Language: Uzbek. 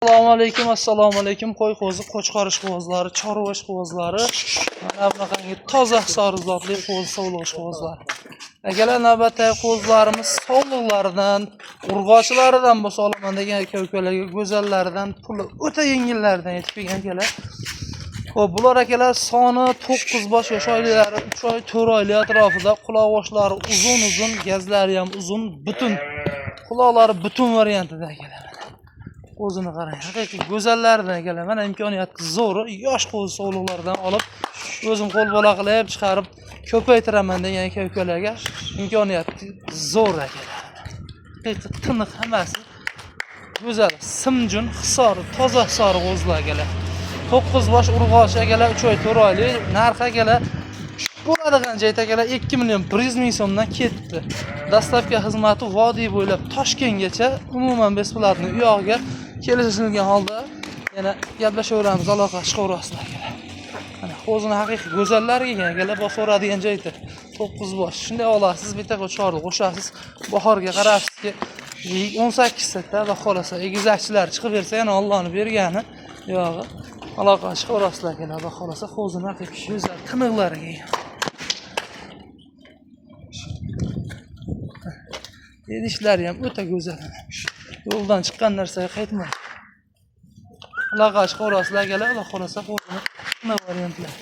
Assalomu alaykum, assalomu alaykum. Qo'y qo'zi, qo'chqor ishqibozlari, chorva ishqibozlari. Mana bunaqangi toza hisor zotli qo'zi, sovliq ishqibozlari. Akalar, navbatdagi qo'zilarimiz sovliqlaridan, urg'ochilaridan bo'lsa olaman degan aka ukalarga go'zallaridan, puli o'ta yengillaridan yetib kelgan akalar. Xo'p, bular akalar soni 9 bosh, yosh oyliklari 3 oy, 4 oylik atrofida, quloq boshlari uzun-uzun, gazlari ham uzun, butun. Quloqlari butun variantida akalar. Qo'zini qarang, haqiqiy go'zallaridan akalar. Mana imkoniyati zo'ri, yosh qo'zi sovliqlardan olib, o'zim qo'l bola qilib chiqarib ko'paytiraman degan aka ukalarga imkoniyati zo'r akalar. Haqiqiy tiniq hammasi. Go'zal, simjun, hisori, toza hisori qo'zilar akalar. 9 bosh urg'ochi akalar, 3 oy, 4 oylik, narxi akalar bo'ladigan joyda akalar 2 million 100 ming so'mdan ketdi. Доставка xizmati vodiy bo'ylab Toshkentgacha umuman бесплатный, u yog'iga kelishilgan holda yana gaplashaveramiz, aloqa chiqaverasizlar akalar. Mana qo'zini haqiqiy go'zallari kelgan akalar, bosaveradigan joyda 9 bosh. Shunday olasiz, bitta qo'chqorni qo'shasiz, bahorga qarabsizki 18 ta, xudo xohlasa egizakchilar chiqib bersa yana Allohning bergani yog'i. Aloqa chiqaverasizlar akalar, xudo xohlasa qo'zini haqiqiy go'zal tiniqlari kelgan. Idishlari ham o'ta go'zal. Yo'ldan chiqqan narsaga qaytmaydi. Aloqa chiqaverasizlar akalar, xudo xohlasa qo'zini tiniq variantlar.